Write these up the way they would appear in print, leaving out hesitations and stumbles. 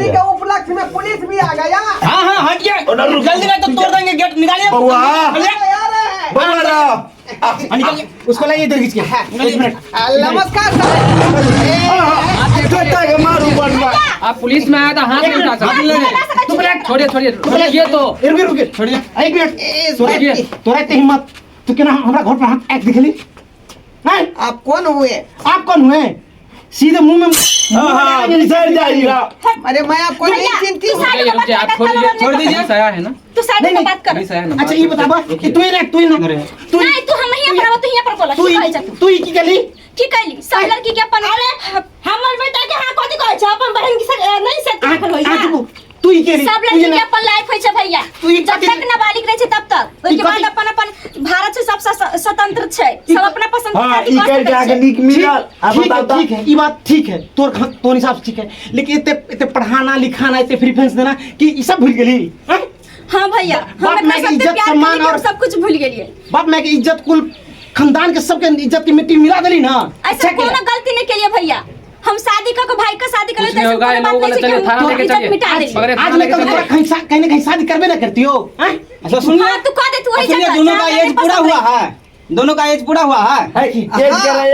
के उपलक्ष्य में पुलिस भी आ गया। हाँ हाँ, हटिए। ओना रुक। जल्दी नहीं तो तोड़ देंगे गेट, निकालिए। बउआ। निकालिए। आ रहे हैं। बउआ रा। हाँ, निकालिए उसको, लाइए इधर खींच के, एक मिनट। नमस्कार सर। जोता के मारू बनवा। आप पुलिस में आया था, हाथ नहीं उठा सकते। तू मिनट। छोड़िए छोड़िए, रुकिए तो। रुकिए रुकिए, छोड़िए, एक मिनट। रुकिए। तोरा इतने हिम्मत, तू केना हमरा घर पर हाथ आँख दिखेली? नहीं। आप कौन हुए? आप कौन हुए? सीधे मुंह में हाँ हाँ, बिसर जाइएगा। अरे, मैं आपको नहीं चिंती तू हूँ। साइड में रुकिए, बात आप छोड़ कर, दीजिए, छोड़ छोड़ दीजिए। पुलिस आया है ना? तू साइड नहीं, में नहीं। बात कर। पुलिस आया ना? अच्छा, ये बताबा कि तू ही ना, तू ही ना, तू नहीं, तू हम हियां पर आवा, तू हियां पर बोला। तू की कहै छ तू? तू ही की गेली? की कहली? सब लड़की के अपन, अरे हमर बेटा के हां कथि कहै छ? अपन बहन के संग नहीं से आँख रखल होइया। आँख चुपू। तू ही केली? सब तू लड़की ही के ना अपन लाइफ होइ छै भैया। तू ई जब कथी- तक नाबालिग रहै छै तब तक, ओहिके ई बाद कथी- अपन अपन भारत से सब स्वतंत्र छै, सब अपना पसंद के हाँ, शादी ई कऽ कर के सकै आके छै। नीक मिलल। आ ठीक बताओ है। तो। ठीक है, ये बात ठीक है, तोर तोर हिसाब से ठीक है, लेकिन इतने इतने पढ़ाना लिखाना, इतने प्रेफरेंस देना कि ई सब भूल गेली, हैं? हाँ भैया, बाप हम माय एकरा के सबसे इज्जत, प्यार सम्मान करी, हम और- सब कुछ भूल गेलियै। बाप माय के इज्जत, कुल खानदान के सबके इज्जत की मिट्टी मिला देली ना। ऐसा अच्छा कोनो केला। गलती नहीं केलिए भैया, हम शादी कऽ के भाई के शादी कुछ कर नहीं होगा, इन लोगों को चलिए थाना लेके इज्जत चलिए। मिटा देली। पकड़े, आज थाना नहीं लेके कल चलिए। तोरा कहीं कहीं ना कहीं शादी करबे ना करती हो, हैं? अच्छा सुनिए। हाँ, तू कह दे, तू वही सुनिए, जगह, दोनों का जहाँ एज नहीं पूरा पसंद हुआ है। है? दोनों का एज पूरा हुआ है? है, एज के,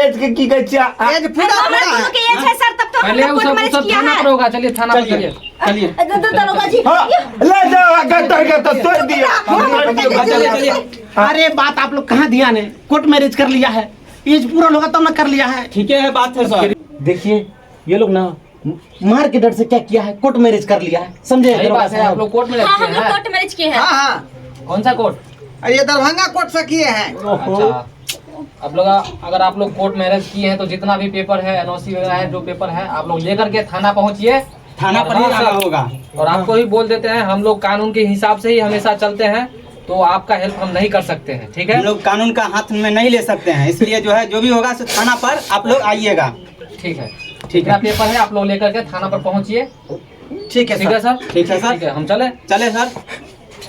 एज के की कहै छियै? एज पूरा हमरा पूरा दोनों है। के एज है सर, तब तो हम पहले लोग वो कोर्ट सब मैरिज सब किया थाना है। पर होगा, चलिए थाना पर। चलिए। चलिए चलिए। दरोगा जी। हाँ, ले जाओ, गट्टर के तो तोड़ दिया, तोड़ दिया। चलिए चलिए। अरे बात आप लोग कहाँ ध्यान है? कोर्ट मैरिज कर लिया है, एज पूरा होगा तब ना कर लिया है। ठीक है, बात है सर। देखिए, ये लोग ना मार के डर से क्या किया है, कोर्ट मैरिज कर लिया है, समझे? सही बात है, आप लोग कोर्ट में हाँ, रहते हम लोग हैं? कोर्ट मैरिज किए हैं। हाँ हाँ। कौन सा कोर्ट? अरे, ये दरभंगा कोर्ट से किए हैं। अच्छा, आप लोग अगर आप लोग कोर्ट मैरिज किए हैं तो जितना भी पेपर है, एनओसी वगैरह है, जो पेपर है आप लोग लेकर के थाना पहुंचिए। थाना पर ही हाँ, आना सर। होगा। और आपको ही बोल देते हैं, हम लोग कानून के हिसाब से ही हमेशा चलते हैं, तो आपका हेल्प हम नहीं कर सकते हैं, ठीक है? हम लोग कानून का हाथ में नहीं ले सकते हैं, इसलिए जो है जो भी होगा सो थाना पर आप लोग आइएगा। ठीक है। ठीक जितना है। पेपर है आप लोग लेकर के थाना पर पहुंचिए। ठीक है ठीक है सर। सर। ठीक है सर। ठीक है, हम चले। चले सर,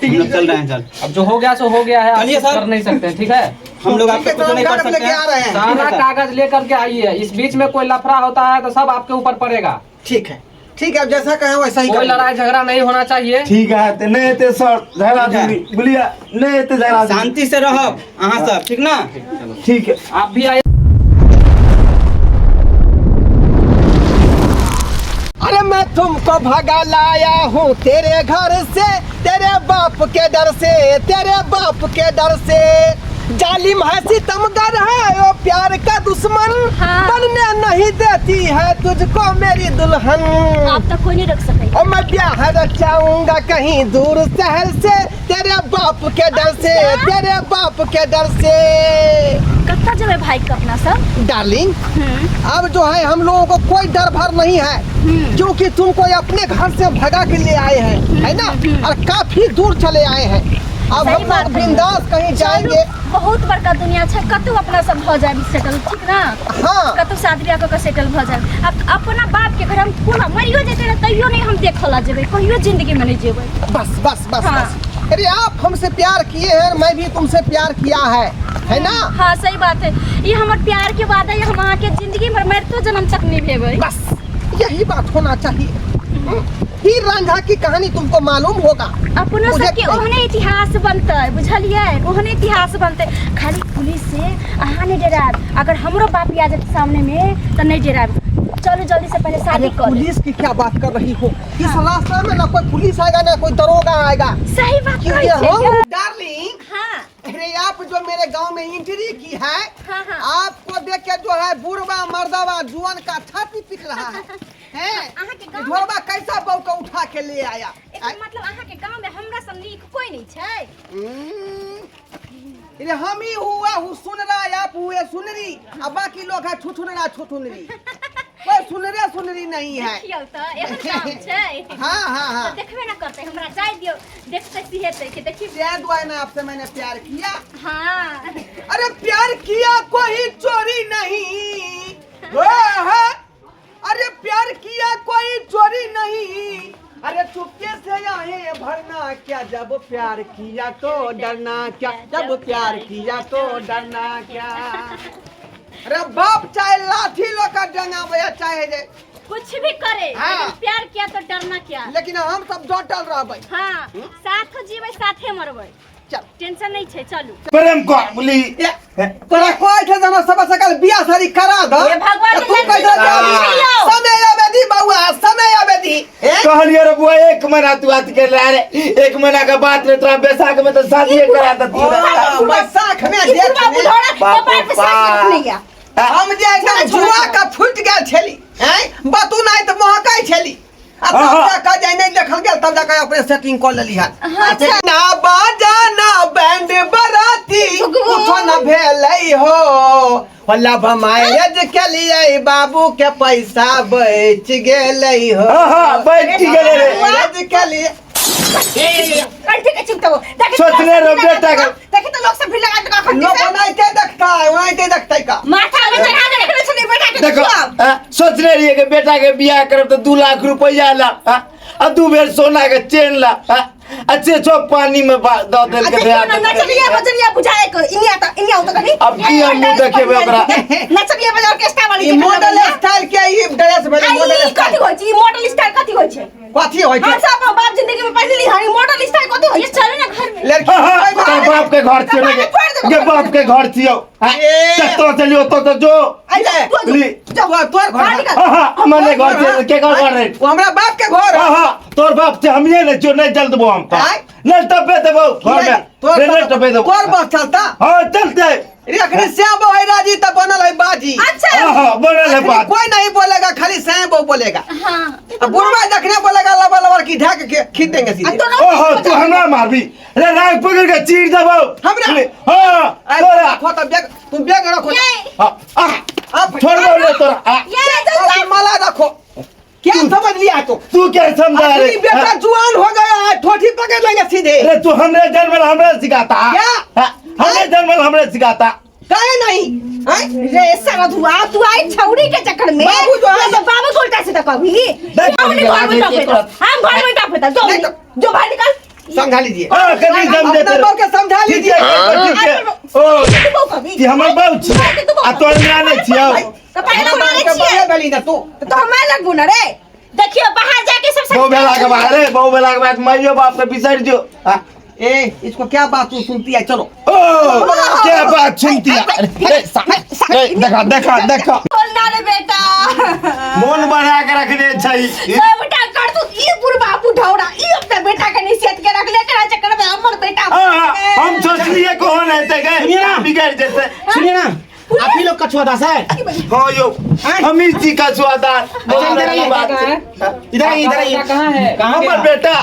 हम लोग चल रहे हैं, चल। अब जो हो गया सो हो गया है, आप चलिए कुछ सर। कर नहीं सकते हैं, ठीक है? हम लोग ठीक आपको है, कुछ तो नहीं हम कर कागज सकते लेके हैं। आ रहे हैं। ठीक सारा है सर। कागज लेकर के आइए। इस बीच में कोई लफड़ा होता है तो सब आपके ऊपर पड़ेगा। ठीक है ठीक है, अब जैसा कहे वैसा ही कोई करेंगे। लड़ाई झगड़ा नहीं होना चाहिए। ठीक है, ते नहीं हेतै सर झगड़ा ठीक है। झुगड़ी, बुझलियै? नहीं हेतै झगड़ा झुगड़ी। शांति से रहो अहाँ सब, ठीक ना? ठीक है। आप भी आइए। अरे, मैं तुमको भगा लाया हूँ तेरे घर से, तेरे बाप के डर से, तेरे बाप के डर से। जालिम है, सितमगर है वो प्यार का दुश्मन। हाँ। बनने नहीं देती है तुझको मेरी दुल्हन। आप तो कोई नहीं रोक सके। और मैं ब्याह रचाऊंगा कहीं दूर शहर से, तेरे बाप के डर से, तेरे बाप के डर से। कत्ता जेबै भाई के अपना सब? डार्लिंग, अब जो है हम लोगों को कोई डर भर नहीं है, क्योंकि तुमको अपने घर से भगा के ले आए हैं, है ना? और काफी दूर चले आए हैं। अब सही हम बात लोग है। बिंदास कहीं चलू, जाएंगे। बहुत बड़का दुनिया छै, कतौ अपना सब भऽ जाए सेटल, ठीक ना? हाँ। कतौ शादी ब्याह कऽ के सेटल भऽ जाए। अब अपना बाप के घर हम कोना मरियो जेतै ने तैयो नहीं हम देखऽ ला जेबै, कहियो जिंदगी में नहीं जेबै। बस बस बस। हाँ। बस, अरे आप हमसे प्यार किए हैं और मैं भी तुमसे प्यार किया है है ना? हाँ, सही बात है। ये हमर प्यार के वादा है, हम अहाँ के जिंदगी में मरतो जन्म तक निभेबै। बस, यही बात होना चाहिए। हीर रांझा की कहानी तुमको मालूम होगा। अपनो मुझे सबके ओहने इतिहास बनतै, बुझलियै? ओहने इतिहास बनतै। खाली पुलिस से अहाँ नहि डरायब, अगर हमरो बाप आ जात सामने में तऽ नहि डरायब। चलू जल्दी से पहले शादी अरे कर लेब। पुलिस की क्या बात कर रही हो? इस रास्ते में ना कोई पुलिस आएगा, ना कोई दरोगा आएगा। सही बात क्योंकि कहै हम छियै। डार्लिंग, हाँ। अरे आप जो मेरे गांव में एंट्री की है, हाँ, हाँ। आपको देख के जो है बुढ़वा मर्दवा जुआन का छाती पीट रहा है, हैं? अहाँ के गाँव में- ढोरबा कैसा बहू को उठा के ले आया। एकर मतलब अहाँ के गांव में हमरा सन नीक कोई नहीं छै। अरे हम ही हुआ हूँ सुनरा, आप हुए सुनरी, अब बाकी लोग है छुछुनरा छुछुनरी, कोई सुनरे सुनरी नहीं है। देखियौ तऽ एहन काम छै। हाँ हाँ हाँ। तऽ देखबे ना करतै, हमरा जाय दियौ, देखतै सिहेतै कि देखी। जय दुआ ने आपसे मैंने प्यार किया। हाँ। अरे प्यार किया कोई चोरी नहीं, ओ है। अरे प्यार किया कोई चोरी नहीं, अरे चुपके से आए भरना क्या, जब प्यार किया तो डरना क्या, जब प्यार किया तो डरना क्या। अरे बाप चाहे लाठी लेकर डंगा बया, चाहे जे कुछ भी करे, हाँ। लेकिन प्यार किया तो डरना क्या। लेकिन हम सब डटल रहबै। हाँ, साथ जीबै साथे मरबै। चल। टेंशन नहीं छै, चलू। प्रेम कर बोली। तोरा कहै छै जे हमरा सब सकल बियाह शादी करा द। हे भगवान, तू कहै छै जे लियौ। समय आबे दी बौआ, समय आबे दी। ए? कहलिए रे बुआ, 1 महीना तू हाथ के ला रे, 1 महीना के बाद रे तोरा बैसाख में तो शादी करा देती रे। बैसाख में ई देख बुढ़वा ले। बुढ़ौरा बाप कपार रे पे साथ बाप। नहीं या। हम जे एकदम जुआ का फूट गेल छेली, हैं, बतू नहीं तो महकै छेली। आ तब हाँ। जाके जे नहीं देखल गेल तब जाके अपने सेटिंग कऽ लेली हन। अच्छा ना बाजा ना बैंड बराती कुछो न भेलै हो, लव मैरिज के लिए बाबू के पैसा बच गेलै हो। हाँ, हाँ, बच गेलै रे। मैरिज के लिए कंठी के चिपकाबो। देखी तो सोचने लोग रहो सब बेटा के। देखी तो लोग सब भीड़ लगा के अखन लोग ओनाहिते देखतै, ओनाहिते देखतै का। माथा में चढ़ा के रखने छलै बेटा के। देखो, सोचने रहिए कि बेटा के बियाह करब तो 2 लाख रुपया ला, आ 2 बेर सोना के चेन ला, अच्छे छो पानी में द देल के देखियो ना, नचनिया बजनिया बुझाए के इनिया त इनिया उत कनी। अब की हम मुंह देखेबे ओकरा? नचनिया बजा ऑर्केस्ट्रा वाली ई मॉडल स्टाइल के ई ड्रेस भेलै, मॉडल ई कथी स्टाइल। होइ छै? ई मॉडल स्टाइल कथी होइ छै? कथी होइ छै? हम सब अपन बाप जिंदगी में पहिरली हन, ई मॉडल स्टाइल कथी होइ छै? चलू ना घर में। लड़की हाँ, हाँ, तोर बाप के घर छियौ तो बाप के गे, बाप के घर छियौ। ए। तो चलियो तो तो जो। अरे, ली। तोर तोर घर बाहर निकल। हाँ, हाँ, हमर नहीं घर छियौ, के घर घर रे? वो हमरा बाप के घर। हाँ, हाँ, तोर बाप से हमिए नहीं छियौ, नहीं चल देबो हम तो। आय? नहीं टपे देबो घर में। तोर नहीं, नहीं टपे देबो। तोर बस चलता। हाँ, चलते। रे अखनी श्याम बहू है राजी तब बनल है बाजी। अच्छा। हाँ, हाँ, बनल है अखनी बात। कोई नहीं बोलेगा, खाली श्याम बहू बोलेगा। हाँ। अब बुढ़वा जखने बोलेगा लबर लबर की ढाक के खींच देंगे सीधे। ओहो, तू हमरा मारबी रे, राग पकड़ के चीर देबो। हमरा? हाँ, अरे, तोरा। रखो तब बैग, तुम बैग रखो। हाँ, आ, अब छोड़ दो ले तोरा। आ, अब माला रखो। क्या समझ लिया तू? तू क्या समझा रे? अखनी बेटा जुआन हो गया है, ठोठी पकड़ लेंगे सीधे। अरे तू हमरे जन्मल हमरे सिखाता। क्या? हाँ, हमरे जन्मल हमरे सिखाता। काहे नहीं? हैं? रे सरधुआ, तू आई छौड़ी के चक्कर में। बाबू जो है तो बाबू को उल्टा सीधा कभी। देख, हम नहीं घर में टपे, हम घर में टपे जो नहीं तो- जो बाहर निकल। समझा लीजिए। हाँ, कभी समझे अपना तेरे। बहू के समझा ठीक लीजिए। है, ठीक है। ओ, तू बहू कभी। कि हमर बहू छियै, आ तोर माय नहीं छियौ। तो पहले हमरा मारे बाप के छियै। बहू भेली ना तू। तो हमारे लगबू ना रे। देखियो बाहर जाके सब बहु भेला के बाद रे, बहु भेला के बाद माइयो बाप के बिसरि जो। हाँ। ए, इसको क्या बात तू सुनती है? चलो। ओ, क्या बात सुनती है? अरे, ए, देखा, देखा, देखा। बोलना रे बेटा। मोन बढ़ा के रखने छै। सबटा कर तू ई बुढ़बा बुढ़ौरा ई अपना बेटा के निषेध के रख ले, एकरा चक्कर में हमर बेटा। हाँ, हम सोचलिए कोन हेतै गे, सुनिए ना। बिगड़ जेतै। सुनिए ना, आप ही लोग कछुआ दास है। हाँ यो, हम ही जी कछुआ दास। अच्छा, इधर आइए। इधर आइए, इधर आइए। कहाँ है? कहाँ हमर गया? बेटा,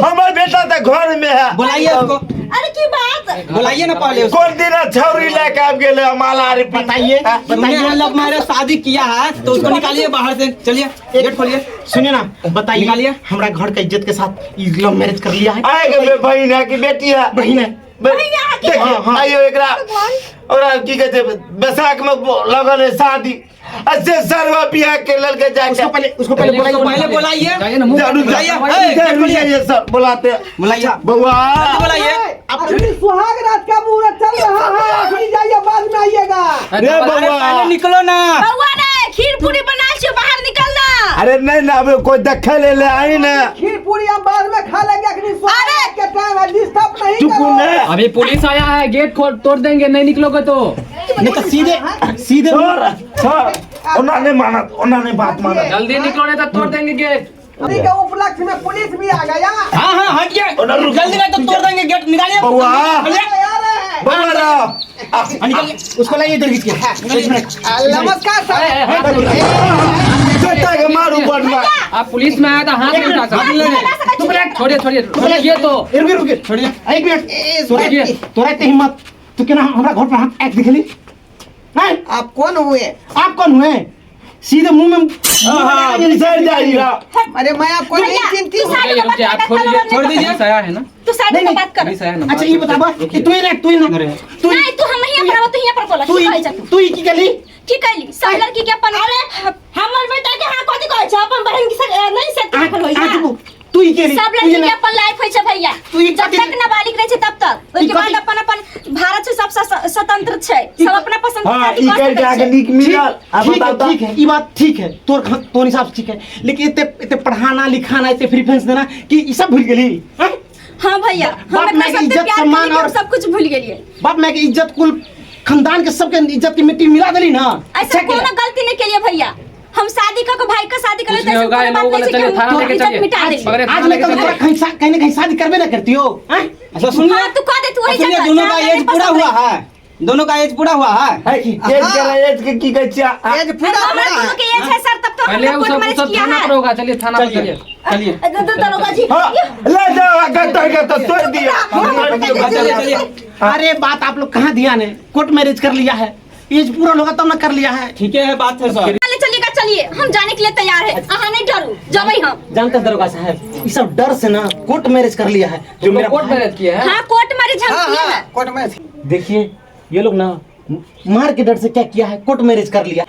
हमर बेटा तो घर में है। बुलाइए उसको। अरे की बात? बुलाइए ना पहले उसको। कौन दिन छौरी लेके आबि गेलै माला रे? बताइए, बताइए, बताइए। लव मैरिज शादी किया है तो उसको निकालिए बाहर से। चलिए गेट खोलिए। सुनिए ना, बताइए, निकालिए। हमारा घर का इज्जत के साथ ई लव मैरिज कर लिया है। आएगा बहन है कि बेटी है? बहन है। देखिए, हाँ, हाँ। आइयो एकरा, ओकरा की कहै छै, बैसाख में लगल है शादी, अच्छे सरवा बियाह के लड़के जाके। उसको पहले, उसको पहले बुलाइए। पहले बुलाइए। जाइए ना, मुंह जारू, बुलाइए। जाइए, ए, जारू, जाइए सर, बुलाते हैं। बुलाइए। बउआ। बुलाइए। अखनी सुहाग रात का मुहूर्त चल रहा है, अखनी जाइए, बाद में आइएगा। रे अरे बउआ। पहले निकलो ना। बउआ रे, खीर पूरी बना छियो, बाहर निकल ना। अरे नहीं ना, अबे कोई देखे ले ले आई ना। खीर पूरी हम बाद में खा लेंगे, अखनी सुहाग रात के टाइम है, डिस्टर्ब नहीं चुप करो। ना। अभी पुलिस आया है, गेट खोल तोड़ देंगे, नहीं निकलोगे तो। नहीं तो सीधे सीधे सर, सर, ओना नहीं मानत, ओना नहीं बात मानत। जल्दी निकलो नहीं तो तोड़ देंगे गेट। शादी के उपलक्ष्य में पुलिस भी आ गया। हाँ हाँ, हटिए जल्दी, नहीं तो तोड़ देंगे गेट। निकालिए। बउआ। आ रहे हैं। बउआ रहो। निकालिए उसको, लाइए इधर खींच के। एक मिनट। नमस्कार सर। बेटा के मारू बनवा। आप पुलिस में आया था, हाथ नहीं उठा सकते। छोड़िए, छोड़िए, छोड़िए तो। रुकिए, रुकिए, छोड़िए एक मिनट। तोरा तोरा इतने हिम्मत तू केना हमरा घर पर हाथ आँख दिखेली? हैं? आप कौन हुए? आप कौन हुए? सीधे मुंह में हाँ, बिसर जाइए। अरे मैं आपको नहीं चिंती हूँ। रुकिए, रुकिए, आप छोड़ दीजिए, छोड़ दीजिए। पुलिस आया है ना? तू साइड नहीं, में नहीं। बात कर। पुलिस आया ना? अच्छा ये बताबा कि तू ही ना, तू ही ना, तू नहीं तू हम यहाँ पर, तू यहाँ पर बोला। तू की कहै छ तू? तू ही की गली की कहली? सब लड़की के अपन, अरे हमर बेटा के हां कथि कहै छ? अपन बहन के संग नहीं से रखल होई। आ चुप, तू तू ई केली सब तू ई लड़की के ना- अपन लाइफ होइ छै भैया। तू ई जब कथी- तक नाबालिग रहै छै तब तक, ओहिके ई बाद कथी- अपन अपन भारत छै, सब स्वतंत्र छै, सब अपना पसंद के हाँ शादी ई कऽ करके सकै आके छै। नीक मिलल। आ ठीक बताउ है तऽ। ठीक है, ई बात ठीक है, तोर तोर हिसाब से ठीक है, लेकिन एते एते पढ़ाना लिखाना, एते प्रेफरेंस देना कि ई सब भूल गेली हैं? हाँ भैया, हम बाप अपना माय के सबसे इज्जत प्यार सम्मान करी, हम और सब कुछ भूल गेलिए। बाप माय के इज्जत, कुल खानदान के सबके इज्जत की मिट्टी मिला देली ना। ऐसा अच्छा कोनो केला। गलती नहीं केलिए भैया, हम शादी कऽ के भाई के शादी कुछ कर नहीं होगा, इन लोगों को चलिए थाना लेके इज्जत चलिए। मिटा देली। पकड़े आज थाना नहीं लेके कल तोरा चलिए। कहीं कहीं ना कहीं शादी करबे ना करती हो हैं? अच्छा सुनिए। हाँ तू कह दे, तू वही सुनिए, जगह दोनों का जहाँ एज मैंने पूरा पसंद हुआ है। है, दोनों का एज पूरा हुआ है। है, एज के एज के की कहै छियै? आ, एज पूरा हमरा पूरा दोनों है। के एज है सर, तब तो हम पहले लोग वो कोर्ट सब वो मैरिज सब किया थाना है। पर होगा, चलिए थाना पर चलिए चलिए। चलिए। दरोगा जी। हाँ, ले जाओ गद्दर के तो तोड़ दिया, तोड़ दियो। चलिए चलिए। अरे बात आप लोग कहाँ ध्यान है, कोर्ट मैरिज कर लिया है, एज पूरा होगा तब ना कर लिया है। ठीक है बात है सर। चलिए चलिएगा, चलिए हम जाने के लिए तैयार है, अहाँ नहीं डरू, जबै हम। जानते हैं दरोगा साहब, ये सब डर से ना कोर्ट मैरिज कर लिया है। जो मेरा कोर्ट मैरिज किए हैं। हाँ कोर्ट मैरिज हम हाँ किए हाँ हैं। Court marriage. देखिए ये लोग ना मार के डर से क्या किया है, कोर्ट मैरिज कर लिया।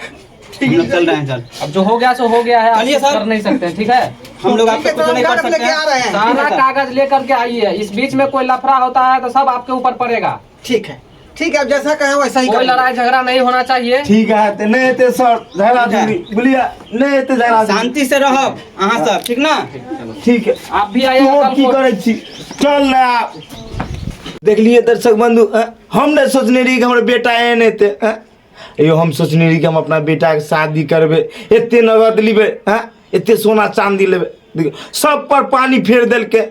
हम लोग चल रहे हैं सर। अब जो हो गया सो हो गया है, आप चलिए कुछ सर। कर नहीं सकते हैं, ठीक है? हम लोग ठीक आपसे है, कुछ तो नहीं हम कर कागज सकते लेके आ रहे हैं। सारा ठीक है, सर। कागज लेकर के आइए, इस बीच में कोई लफड़ा होता है तो सब आपके ऊपर पड़ेगा। ठीक है ठीक है, अब जैसा कहे वैसा ही कोई करेंगे। लड़ाई झगड़ा नहीं होना चाहिए। ठीक है ते नहीं हेतै सर झगड़ा ठीक है। झुगड़ी बुझलियै, नहीं हेतै झगड़ा झुगड़ी। शांति से रहब अहाँ सब, ठीक ना? ठीक है। आप भी आइएगा तोहर कल की कोर्ट। करै छी, चल ना। देखलिए दर्शक बंधु, हम नहीं सोचने रही कि हमर बेटा एहन हेतै। यो हम सोचने रही कि हम अपना बेटाके शादी करबै, एते नगद लेबै, एते सोना चाँदी लेबै, देखियौ सब पर पानी फेर देलकै।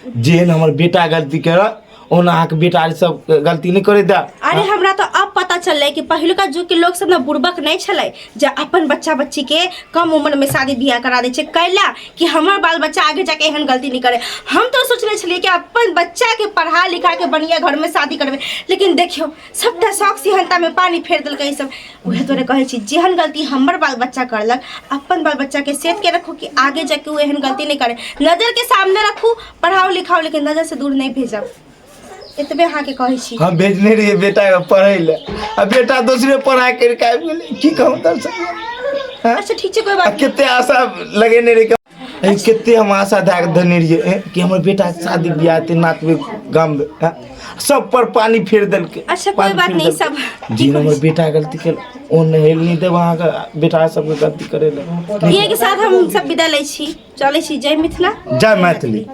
जेहन हमर बेटा गलती करत ओहन अहाँके बेटा सब गलती नहि करै दए। अरे हमरा तो अब पता चललै कि पहिलुका युग के लोग सब ना बुड़बक नहीं छलै जे अपन बच्चा बच्ची के कम उम्र में शादी बियाह करा दै छै, कैला कि हमर बाल बच्चा आगे जाके एहन गलती नहीं करे। हम तो सोचने छलियै कि अपन बच्चा के पढ़ा लिखा के बढ़िया घर में शादी करबै, लेकिन देखियौ सबटा शौक सिहनता में पानी फेर देलकै ई सब। उएह तोरे कहै छी जेहन गलती हमर बाल बच्चा करलक अपन बाल बच्चा के सेट के रखू कि आगे जाके ओ एहन गलती नहीं करे। नजर के सामने रखू, पढ़ाओ लिखाओ, लेकिन नजर से दूर नहीं भेजब, एतबे अहाँके कहै छी। हम भेजने रहियै बेटाके पढ़ै लए आ बेटा दोसरे पढ़ाइ करि कऽ आबि गेलै, की कहू दर्शक। अच्छा ठीक छै, कोई आ बात नहीं। कते आशा लगेने रहियै, कते हम आशा दए कऽ देने रहियै कि हमर बेटा शादी बियाह हेतै, नाचबै गामबै, सब पर पानी फेर देलकै। अच्छा, कोई पानी बात फेर नहीं, देलकै। सब ठीक जेहन होइ हमर छै। बेटा गलती केलक ओ नहेल नहि देब अहाँके बेटा सबके गलती करै लए। इहे के साथ हम सब विदा लै छी, चलै छी। जय मिथिला, जय मैथिली।